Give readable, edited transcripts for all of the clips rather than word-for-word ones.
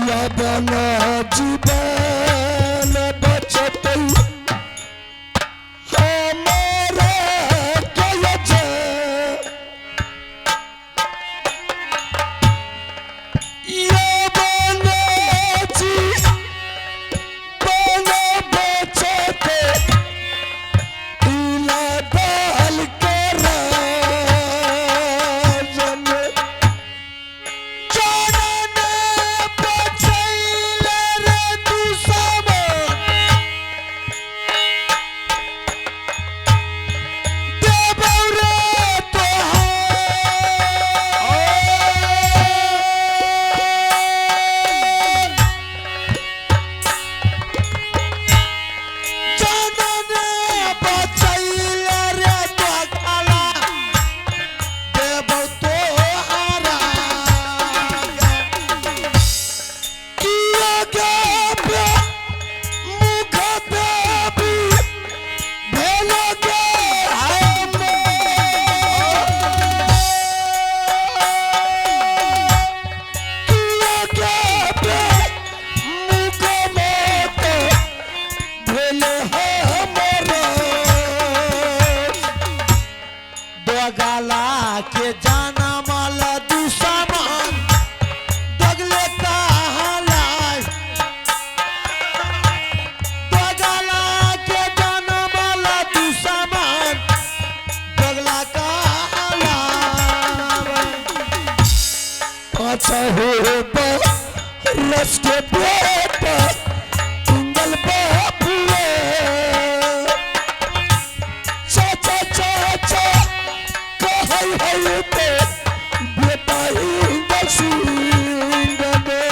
यवन जीवन बचतै हमारा के जे। यवन जीवन बचतै तिला दल के राजन। चरण बचैले रे दुश्मन, देबौ रे तोहार। चरण बचैले रे दोगला, देबौ तोहारा। किया गे मुख देवी भेल गे हम। किया गे मुख मत भेल हमर। दोगला के जनमल दुश्मन, दगले कहाला। दोगला के जनमल दुश्मन, दगला कहाला। अच्छा हो रस के बेटा इंगल बाबुए, चाचा चाचा कहै है ते बेटा इंगल सिंह में।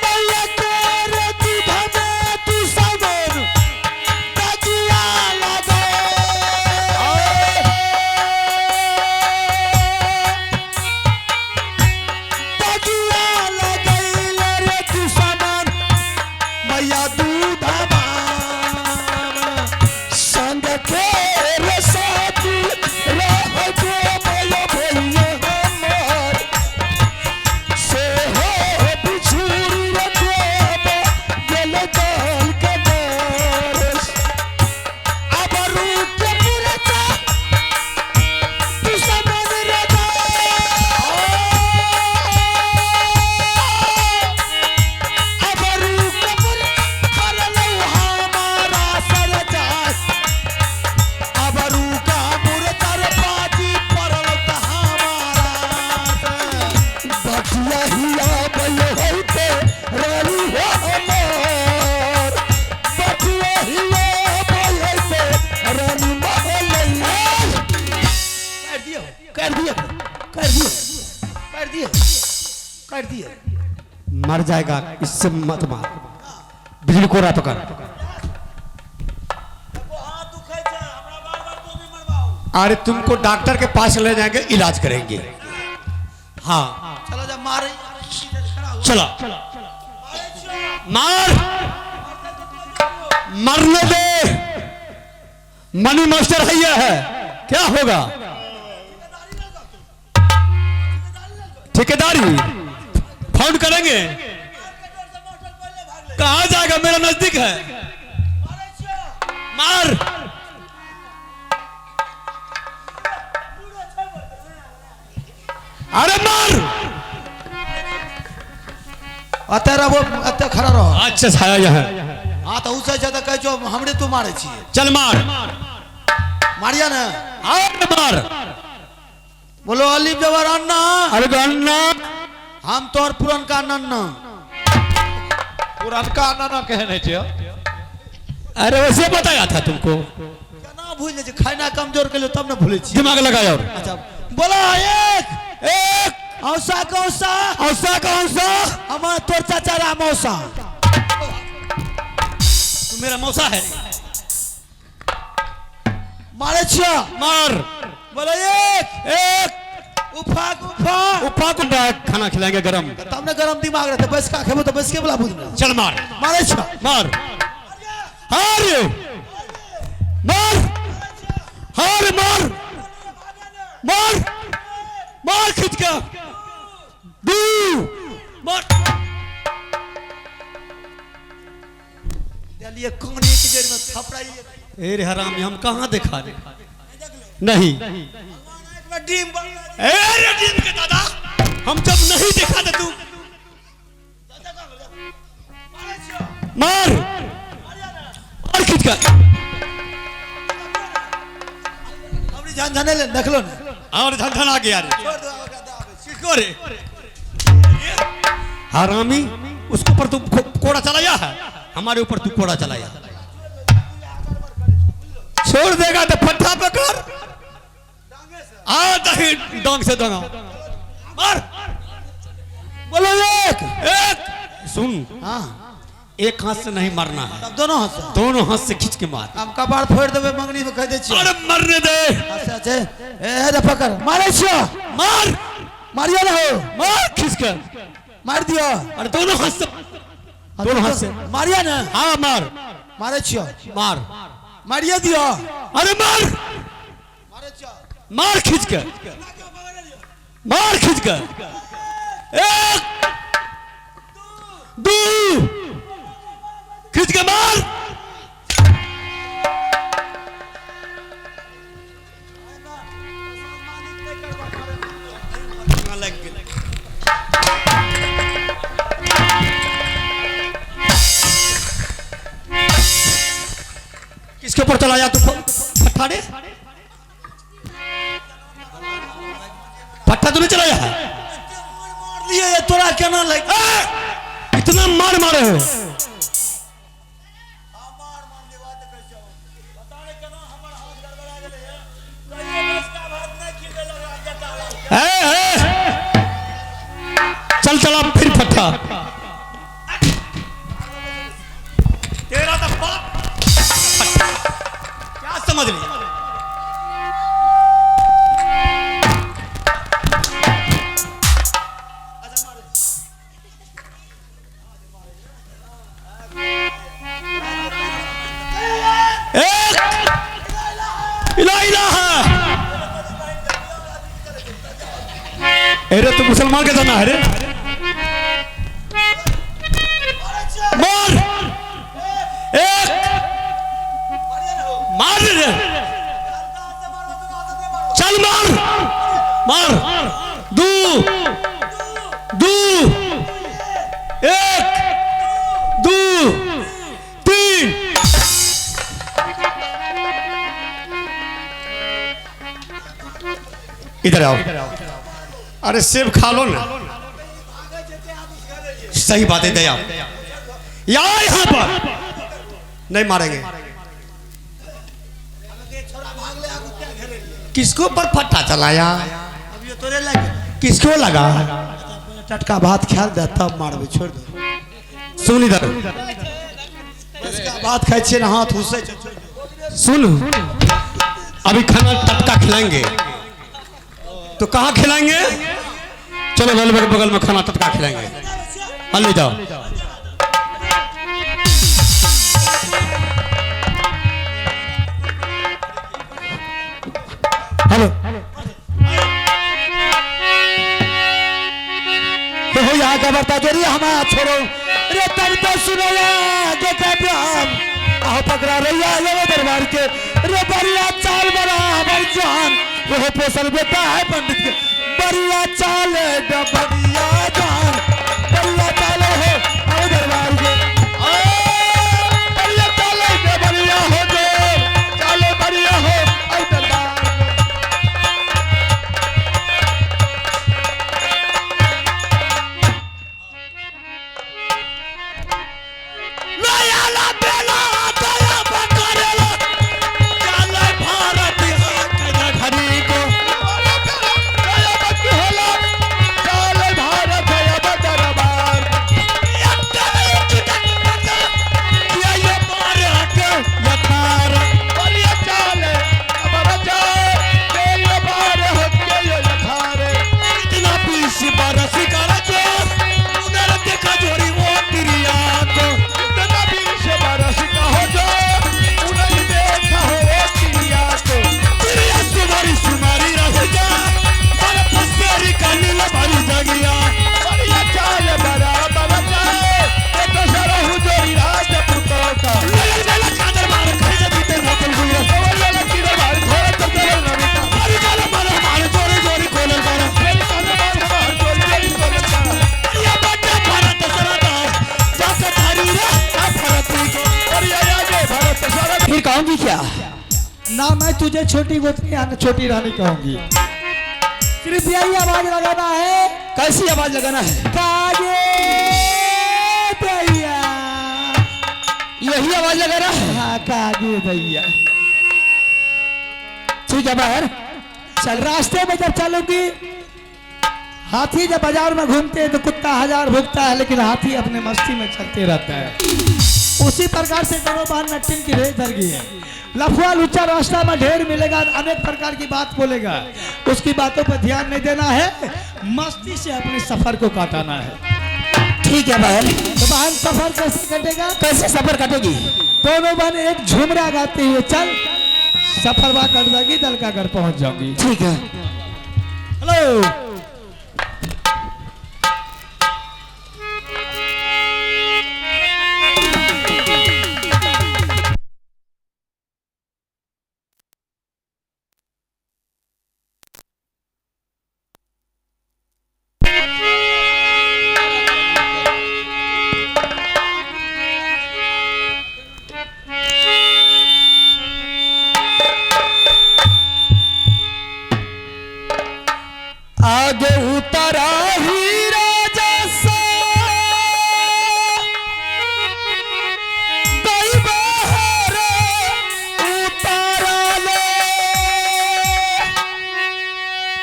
मैया के रे दूध में दुश्मन तकिया लगे। तकिया लगैले रे दुश्मन, मैया दूधवा। संग के रे साथी रह गो मय भैया हमर, से हो बिछुड़ी रे गोब गेल दल के बरस। अब रूप पुरता दुश्मन रे दे। अब रूप पुरता हमारा सर जाय। अब रूप मुरतर बाजी परल त हमारा से। बटिया हिया बल होते रानी हो हमार, बटिया हिया बल होते रानी महलैया। कर दियो, कर दियो, कर दियो, कर दियो, कर दियो। मर जाएगा, इससे मत मार। बिजली को रा पकड़। अरे तुमको डॉक्टर के पास ले जाएंगे, इलाज करेंगे। हाँ। चलो जा मारे। चलो मार, मरने दे। मनी मास्टर है यह है, क्या होगा? ठेकेदारी फोन करेंगे। कहा जाएगा? मेरा नजदीक है। मार। अरे मार। अते रहो, अते खड़ा रहो। अच्छा छाया यह है। हाँ तो उससे ज्यादा कह जो हमरे तू मारे छिए। चल मार। मारिया ना। अरे मार। बोलो अलीफ जबर अन्ना। अरे तो अन्ना। हम तोर पुरनका नन्ना। पुरनका अन्ना कहने छियो। अरे वैसे बताया था तुमको। केना भूल जाइ छै? खाना कमजोर के तब ने भूलै छी। दिमाग लगाया और। अच्छा बोलो, एक एक औसा कौसा। औसा कौसा। हमार तोर चाचा राम औसा। तू मेरा मौसा है। मारे छियो। मार। बोलो एक एक उफा उफा। उपा को खाना खिलाएंगे गरम। तब ने गरम दिमाग रहते, बस का खेबो तो बस के बोला बुझना। चल मार। मारे छियो। मार, हार मार, हार मार, मार मार, खींच के दू मार। चलिए कोने के जड़ में थपड़ाइए। ए रे हरामी, हम कहाँ देखा रे? नहीं। एक बार डीम बन। ए रे डीम के दादा, हम जब नहीं देखा तो तू मार और खींच कर। हमरी जान जाने ले देखलो ने। और झनझन आ गया रे। छोड़ दो ओकरा दाबे। सीखो रे हरामी, उसके ऊपर तू कोड़ा चलाया है, हमारे ऊपर तू कोड़ा चलाया। छोड़ देगा तो फट्टा पकड़ आ दही डांग से डांगा मार। बोलो एक एक सुन। हां। एक हाथ से नहीं मारना है। तब दोनों हाथ से। दोनों हाथ से खींच के मार। हम कपार फोड़ देबे, मंगनी में कह दे छी। अरे मरने दे। अच्छा अच्छा, ए रे पकड़ मारे छियो। मार। मारियो ना हो। मार खींच कर। मार दियो। अरे दोनों हाथ से, दोनों हाथ से। मारिया ना। हाँ मार। मारे छियो। मार। मारियो दियो। अरे मार। मारे छियो। मार खींच कर, मार खींच कर। एक दो खींच के मार। किसके ऊपर चला जा तू फट्टा रे? फट्टा तूने चलाया है? मार लियो ये तोरा केना लग। ए! इतना मार मारे हो। ए, ए! चल चला फिर फट्टा तेरा तो बाप फट्टा। क्या समझ लिया? एक इला इला है। अरे तू मुसलमान के जाना है रे? मार एक मार रे, चल मार मार। दो दो एक दो तीन। इधर आओ। अरे सेब खा लो ना। सही बात है दया। यार यहां पर नहीं मारेंगे। किसको पर फट्टा चलाया? अब ये तोरे लग। किसको लगा? टटका भात ख्याल दे तब मारबे, छोड़ दो। सुन इधर। टटका भात खाइ छियै ने हाथ हुसै छै, छोड़ दो। सुन, अभी खाना टटका खिलाएंगे तो कहाँ खिलाएंगे? चलो रेलवे के बगल में खाना टटका खिलाएंगे। हाँ ले जाओ। हेलो हो यहाँ का बर्ता जोड़ी हमारा छोड़ो रे। तब तो सुनो देखा ब्राह्म आहो पकड़ा रैया ये दरबार के रे। बढ़िया चाल बड़ा हमार जान वो पोसल बेटा है पंडित के। बढ़िया चाल बढ़िया जान बढ़िया चाल हो आओ दरबार के। बढ़िया चाल बढ़िया हो जो चाल बढ़िया हो आओ दरबार। ना मैं तुझे छोटी गोतनी या छोटी रानी कहूंगी। सिर्फ यही आवाज लगाना है। कैसी आवाज लगाना है? कागे दैया। यही आवाज लगाना है? हाँ, कागे दैया। ठीक है बहन, चल। रास्ते में जब चलूंगी, हाथी जब बाजार में घूमते हैं तो कुत्ता हजार भूखता है, लेकिन हाथी अपने मस्ती में चलते रहता है। उसी प्रकार से दोनों बहन नट्टिन की भेज धर गई है। लफुआ लुच्चा रास्ता में ढेर मिलेगा, अनेक प्रकार की बात बोलेगा, उसकी बातों पर ध्यान नहीं देना है, मस्ती से अपने सफर को काटाना है। ठीक है बहन। तो बहन सफर कैसे कटेगा? कैसे सफर कटेगी? दोनों बहन एक झुमरा गाते हुए चल, सफर बा कट जाएगी, दल का घर पहुंच जाऊंगी। ठीक है। हेलो। आगे उतरा ही राजा सा दैव उतारा ले,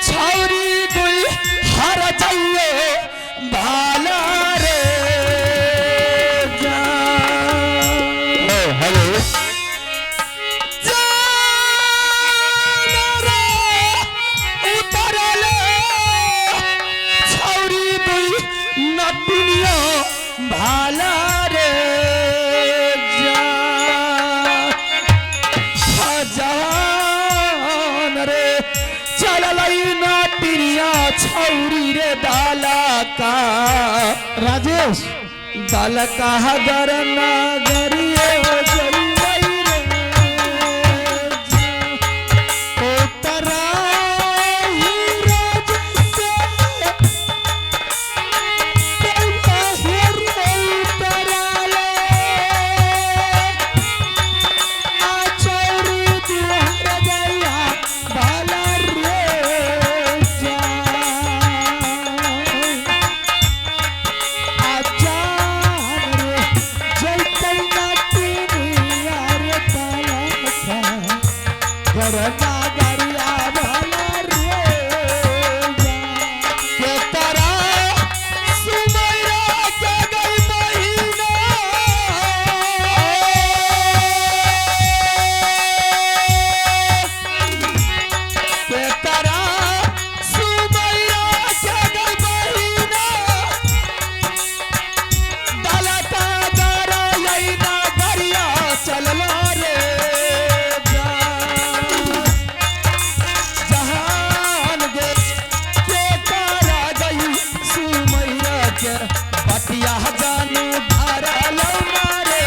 छौरी दुई हर जाइए भाला रे जा। हेलो भाला रे जान रे चललई नाटिनिया छौरी रे दाला का राजेश दाला का हगर नागरियो जइबई रे उतरा ही राजेश के तारा सुमैरा के गई बहिना के तारा सुमैरा के गई बहिना दलता दरा यैना दरिया चलला रे जा। जहान गे के तारा गई सुमैरा के बतिया जानू धारा लो मारे।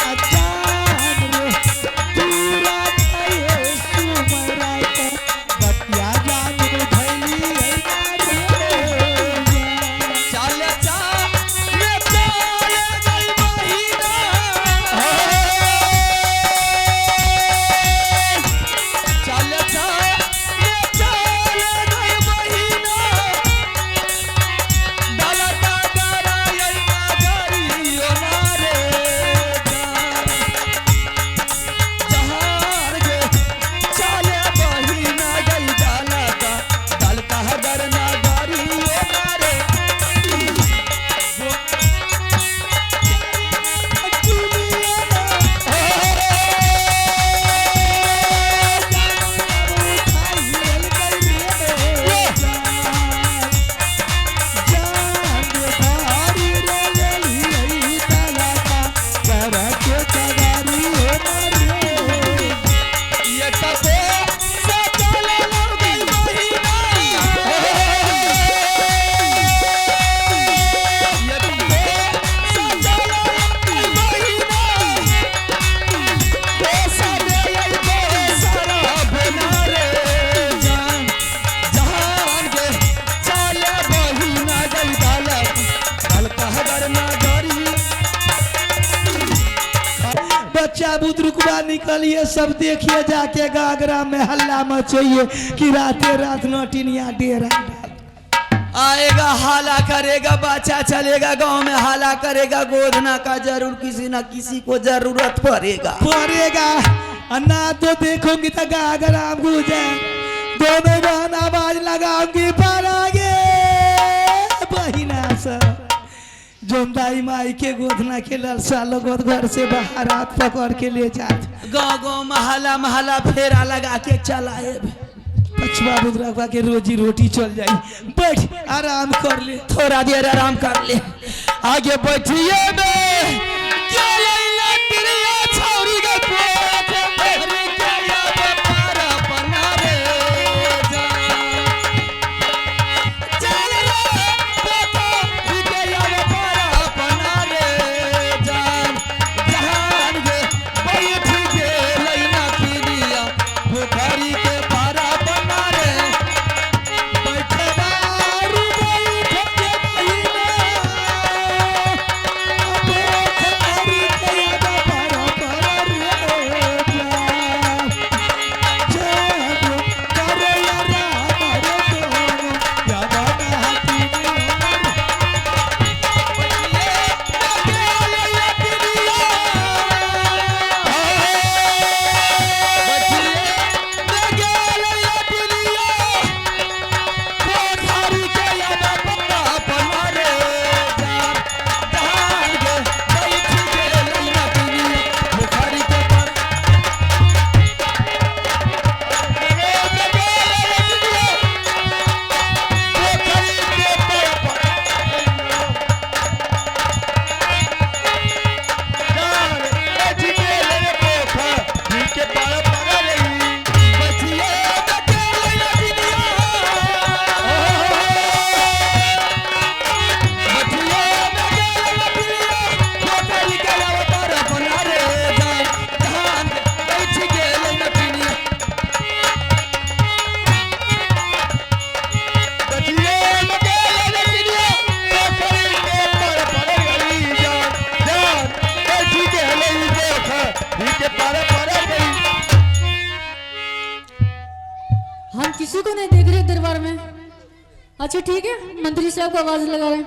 अच्छा। बच्चा बुदरुकवा निकलिए, सब देखिए जाके गागरा में हल्ला मचइए कि राते रात नटिनिया डेरा डाल। आएगा हाला करेगा, बच्चा चलेगा गांव में हाला करेगा, गोदना का जरूर किसी ना किसी को जरूरत पड़ेगा पड़ेगा। ना तो देखूंगी तो गागरा गुजे, दोनों बहन आवाज लगाऊंगी पर आगे बहिना सब जोन दाई माई के गोदना के ललसा लगोत घर से बाहर हाथ पकड़ के ले जात, गाँव गाँव महला महला फेरा लगा के चलाए, पछुआ बुदरकवा के रोजी रोटी चल जाई। बैठ आराम कर ले, थोड़ा देर आराम कर ले, आगे बैठिए बे हम किसी को नहीं देख रहे दरबार में। अच्छा ठीक है, मंत्री साहब को आवाज लगा रहे।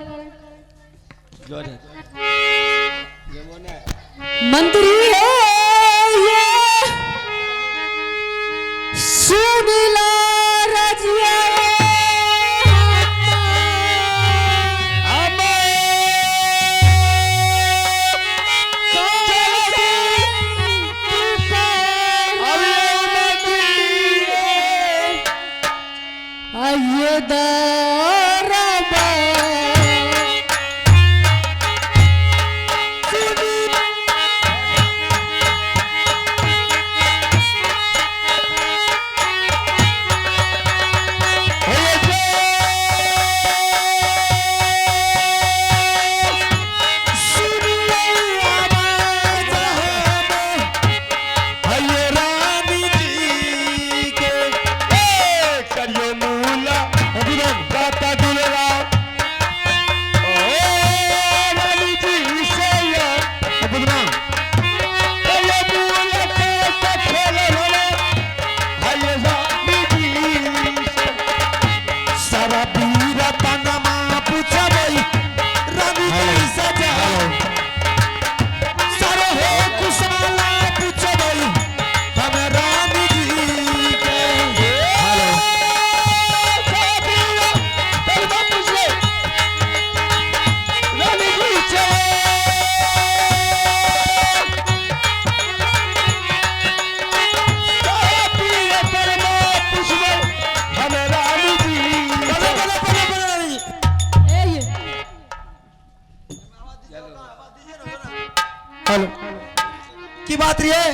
मंत्री है ये सुन ला रजिया, आइए दरबार। हेलो की बात रही है?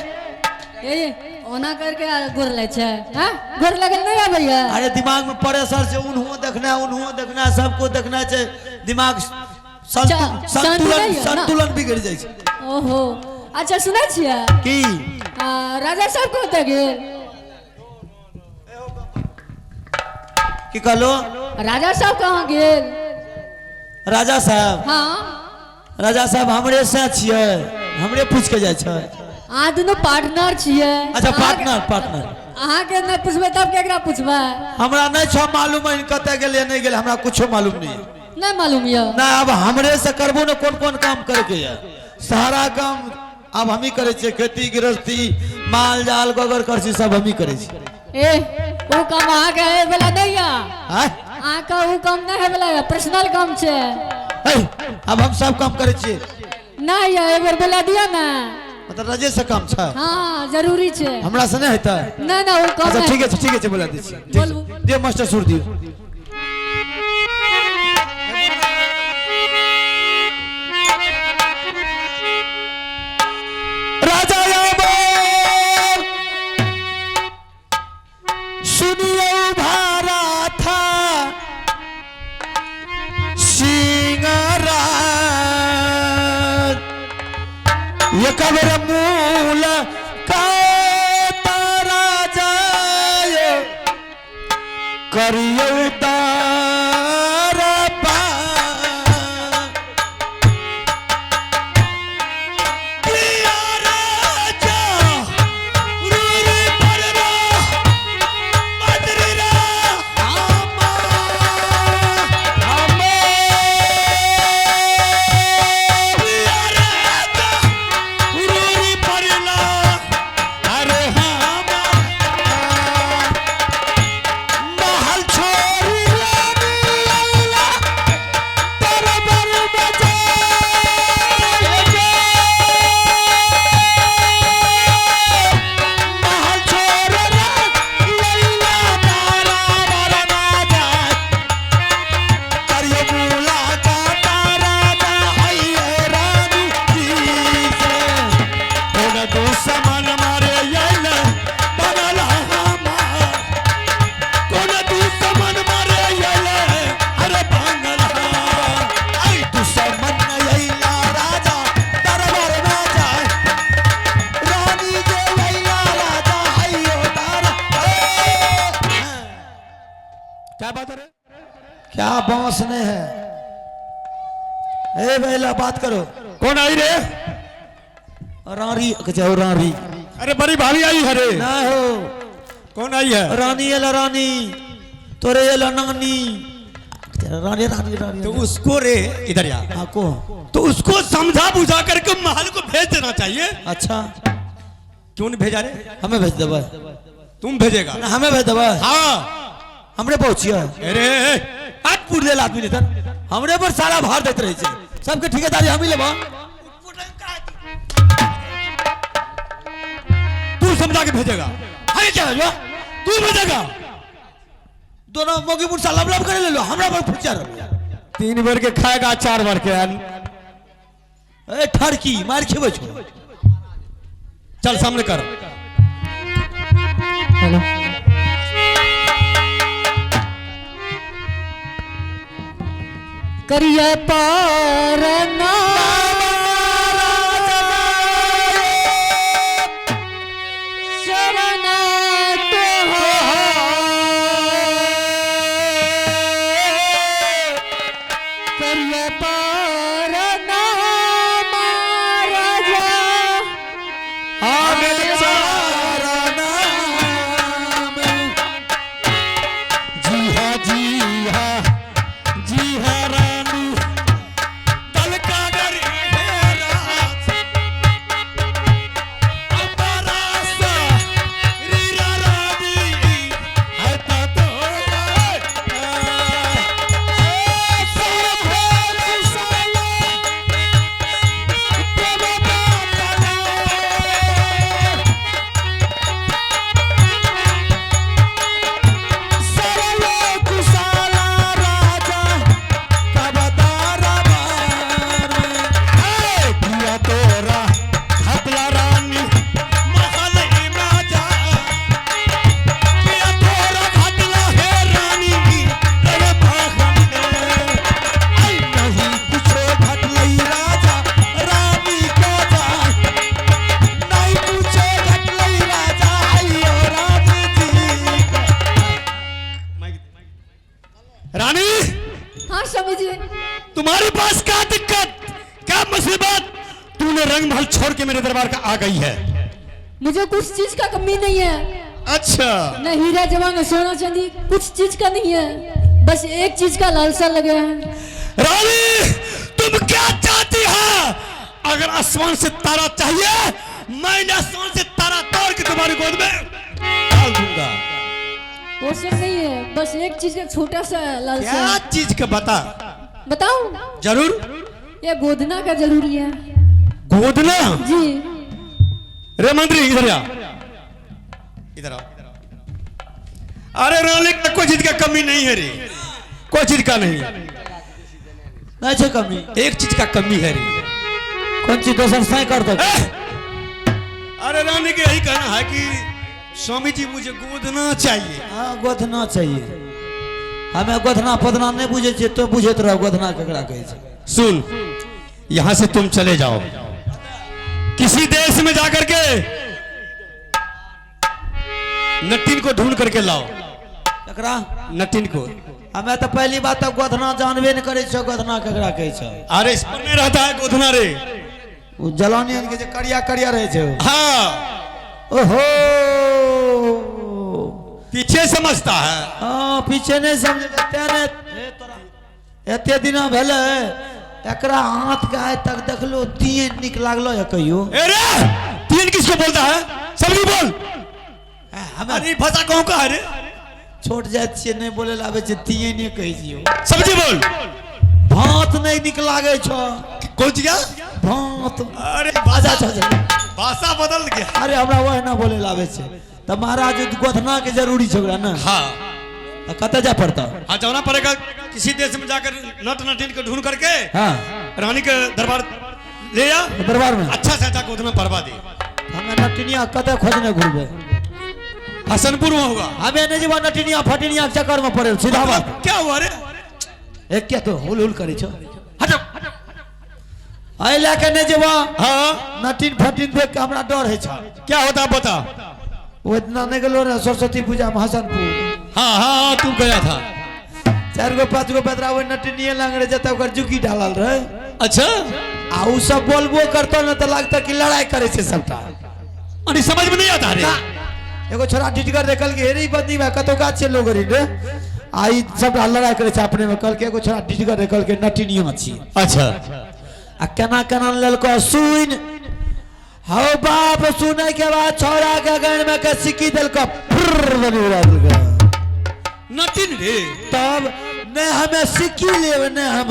ए ओना करके गोर लै छै, हां गोर लगल नहीं आबैया। अरे दिमाग में प्रेशर से उन्हों देखना उन्हों देखना सबको देखना छै, दिमाग संतुलन संतुलन बिगड़ जाइ छै। ओहो अच्छा सुनै छियै की राजा साहब कतऽ गेल? की कहलो? राजा साहब कहाँ गेल? राजा साहब? हाँ राजा साहब हमरे से छियै, हमरे पूछ के जाइ छै। अहाँ दुनू पार्टनर छियै। अच्छा, पार्टनर पार्टनर। अहाँके नहि पुछबै तब केकरा पुछबै? हमरा नहीं छो मालूम है कतऽ गेलै नहीं गेलै, हमरा कुछो मालूम नहीं है। नहीं मालूम यऽ? ना, अब हमरे से करबो ने कोन कोन काम करके है, सारा काम अब हम ही करे छियै, खेती गृहस्थी माल जाल गोबर करसी सब हम ही करे छियै। ए ओ काम अहाँके होय वाला नहीं यऽ। आँय? अहाँके ओ काम नहीं होय वाला यऽ, पर्सनल काम छै। है, अब हम सब काम करे छियै। नहीं यऽ, एक बेर बोला दिअ ने। मतलब रजे से काम छै? हाँ, जरूरी छै। हमरा से नहीं हेतै? नहीं नहीं, ओ काम अच्छा नहीं। ठीक है, ठीक है, बोला दै छियै। ठीक बोलू। छै, दियौ मास्टर सुर दियौ। राजा याबोल सुनियो भारा था सिंगराज ये कबर मूल का तारा जाय करियो तारा पा प्रिया राजा रूरी पररा बदरीरा आमा आमा प्रिया राजा रूरी परला अरे हामा महल छोड़ी रानी अइला दरबार बजाए महल छोड़ रानी अइला दरबार बजाए करियो मुलाकात राजा हइये रानी जी से। कोन दुश्मन मारे आइल बनल हमार, कोन दुश्मन मारे आइल अरे बनल ऐ दुश्मन अइला राजा दरबार में जाए रानी जे अइला राजा हइयो तारा। क्या बात है रे? क्या बांस नहीं है? ए बेला बात करो। कौन आई रे? रानी कहै हो रानी। अरे बड़ी भाभी आई है रे। ना हो। कौन आई है? रानी एला रानी तोरे एला नानी रानी रानी रानी। तो उसको रे इधर आ। हाँ को। तो उसको समझा बुझा करके महल को भेज देना चाहिए। अच्छा। क्यों नहीं भेजा रे? हमें भेज देबै। तुम भेजेगा? ना, हमें भेज देबै। हाँ। हमरे पहुंचिए। अरे आठ पूर देल आदमी नहीं तर हमरे पर सारा भार देते रहे छै, सबके ठेकेदारी हम ही लेबा। तू समझा के भेजेगा। अरे क्या भेजबा? तू भेजेगा। दोनों मोगी मुर्सा लब लब करे ले लो, हमरा पर फुचा रहो। 3 बार के खाएगा 4 बार के। ए ठरकी मार खेबै छो। चल सामने कर। हेलो। करिए पारना शरण तोहार, करिए पारना महाराजा आमिर चारा नाम। जी हाँ जी हाँ जी हाँ रानी दल का डर है राज अंबरासा रीरा रानी है तो तोरा। प्रिया तोरा घातला रानी महल राजा, प्रिया तोरा घातला है रानी रे भागन। नहीं कुछो घटलै राजा रानी के जाय, नहीं कुछो घटलै राजा आइयो रानी जी के। रानी। हाँ स्वामी जी। तुम्हारे पास क्या दिक्कत क्या मुसीबत, तूने रंग महल छोड़ के मेरे दरबार का आ गई है। मुझे कुछ चीज का कमी नहीं है। अच्छा। न हीरा जमा न सोना चांदी, कुछ चीज का नहीं है, बस एक चीज का लालसा लगा है। रानी तुम क्या चाहती हो? अगर आसमान से तारा चाहिए, मैं आसमान से तारा तोड़ के तुम्हारी गोद में डाल दूंगा। वो सब नहीं है, बस एक चीज का छोटा सा लालसा क्या है। चीज का बता? बताऊं? जरूर। ये गोदना का जरूरी है। गोदना? जी। रे मंत्री इधर आ, इधर आओ। अरे रानी का कोई चीज का कमी नहीं है रे, कोई चीज का नहीं। नहीं छै कमी। एक चीज का कमी है रे। कोन चीज? दोसर सही कर दो। ए! अरे रानी के यही कहना है कि स्वामी जी मुझे गोदना चाहिए। हाँ, गोदना चाहिए। हमें गोदना पोदना नहीं बुझे छियै, तो बुझैत रहो गोदना केकरा कहै छै। सुन, यहां से तुम चले जाओ, किसी देश में जाकर के नटिन को ढूंढ करके लाओ। केकरा? नटिन को। हमें तो पहली बात तो गोदना जानबे नहीं करै छै, गोदना केकरा कहै छै। अरे इस पर नहीं रहता है गोदना रे। ओ जलानी के जे करिया करिया रहै छै ओ। हाँ। ओहो। पीछे समझता है। हाँ, पीछे नहीं समझे तें ने तोरा एते दिना भेलै एकरा हाथ के आइ तक देखलो तीन निक लागलो है कहियो? अरे तीन किसको बोलता है? सबकी बोल। हमें अरे भाषा कहूं का है रे? छोट जाइत छियै, नहीं बोले ला आबै छै, तीन नहीं कहै छियै। सब्जी बोल। भात नहीं निक लागै छौ। कौन चीज? भात। अरे भाषा छौ जे। भाषा बदल गया। अरे हमरा वह ना बोले ला आबै छै। तऽ महाराज गोधना के जरूरी छै ओकरा ने। हाँ। तऽ कतऽ जाय पड़तौ? हाँ, जाना पड़ेगा किसी देश में जाकर नट नटिन को ढूंढ करके हाँ। रानी के दरबार ले आ। दरबार में। अच्छा से अच्छा गोदना परवा दे। हमें नटिनिया कतऽ खोजने घुरबै? हसनपुर में होगा। हमें नहीं जेबा नटिनिया फटिनिया के चक्कर में पड़े, सीधा बात। क्या हुआ रे? एक क्या तो हुल हुल करै छौ। हटो। एहि लए के नहि जेबा। हाँ। नटिन फटिन देख के हमरा डर होइ छै। क्या होता है बता। ओ इतना नहि गेलो रहे सरस्वती पूजा में हसनपुर? हाँ हाँ हाँ, तू गया था। चारि गो पाँच गो बदरा ओहि नटिनिये लग रहे जतऽ ओकर जुकी ढालल रहे। अच्छा। आ उ सब बोलबो करतो ने तऽ लगता कि लड़ाई करे छै सबटा। अरे समझ में नहीं आता रे। एगो छोरा डिटगर देखल कि हेरे बदनी में कतौ गाछ छै लोग रे आ ई सबटा लड़ाई करे छै अपने में। कहलकै एगो छोरा डिटगर देखल कि नटिनिया छी। अच्छा। आ केना केना लेलको सुन हौ बाप, सुनै के बाद छोरा के गण में के सिक्की देलको, फुर्र बनी उड़ा देलको। नटिन रे? तब ने हमें सिक्की लेब ने हम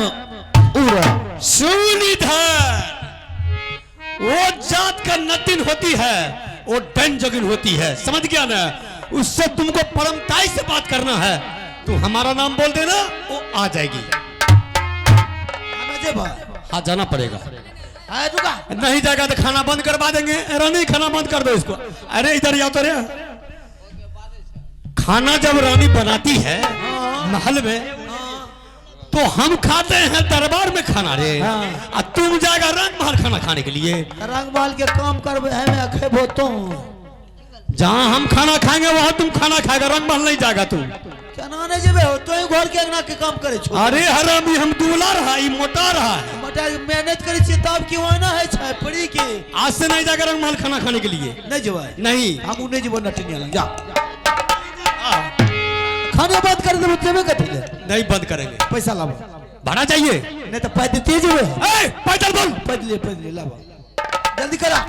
उड़ा। सुन इधर, वो जात का नटिन होती है, वो डन जगिन होती है, समझ गया ना? उससे तुमको परमताई से बात करना है तो हमारा नाम बोल देना, वो आ जाएगी। हमें जेबा? हाँ, जाना पड़ेगा। आए रुका। नहीं जाएगा तो खाना बंद करवा देंगे। रानी खाना बंद कर दो इसको। अरे इधर आओ तो रे। खाना जब रानी बनाती है महल में तो हम खाते हैं दरबार में खाना रे। हाँ। और तुम जाएगा रंग महल खाना खाने के लिए। रंग बाल के काम करबे हमें खेबो तू? जहाँ हम खाना खाएंगे वहां तुम खाना खाएगा, रंग महल नहीं जाएगा तू। केना नहीं जेबे हो? तो घर के अंगना के काम करे छो। अरे हरामी, हम दुबला रहा, ई मोटा रहा है। मोटा मेहनत करे छियै तब क्यों ना है छै पड़ी के। आज से नहीं जाएगा रंग महल खाना खाने के लिए। नहीं जेबै? नहीं। हम नहीं जेबो नटिनिया लग जा, खाने बंद कर देबो, जेबे कथी ले? नहीं बंद करेंगे। पैसा लाबो। भाड़ा चाहिए? नहीं तो पैदल तेज जेबे। ए, पैदल बोल। पैदले पैदले लाबो, जल्दी करा।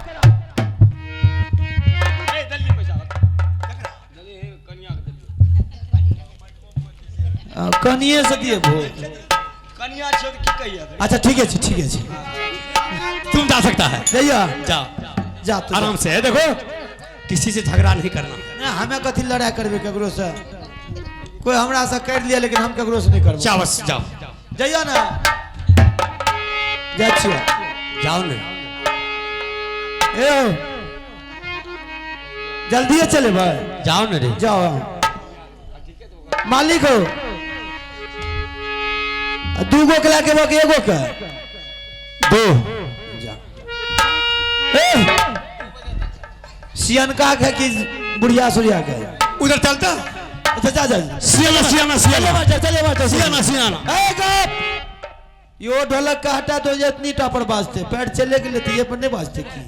कनिए से दिए भो। कनिया छै तऽ की कहिया? अच्छा ठीक है, ठीक है। तुम जा सकता है। जइया। जा। जा तू जा। आराम से है, देखो किसी से झगड़ा नहीं करना। नहीं, हमें कथी लड़ाई करबे केकरो से? कोई हमरा से कर लिया लेकिन हम केकरो से नहीं करबो। जाओ बस जाओ। जइया ना, जाइ छियै। जाओ ना। ए जल्दी चले भाई। जाओ ना रे। जाओ मालिक हो। दूगो के लाके बाकी एगो के दो। जा। ए सियनका के कि बुढ़िया सुढ़िया के? उधर चलता। अच्छा जा जा। सियाना सियाना चले सियाना। मास्टर, चले मास्टर। सियाना सियाना। ए गप, यो ढोलक का हटा दो, ये इतनी टापर बाजते पैर चले के लेते, ये पर नहीं बाजते की।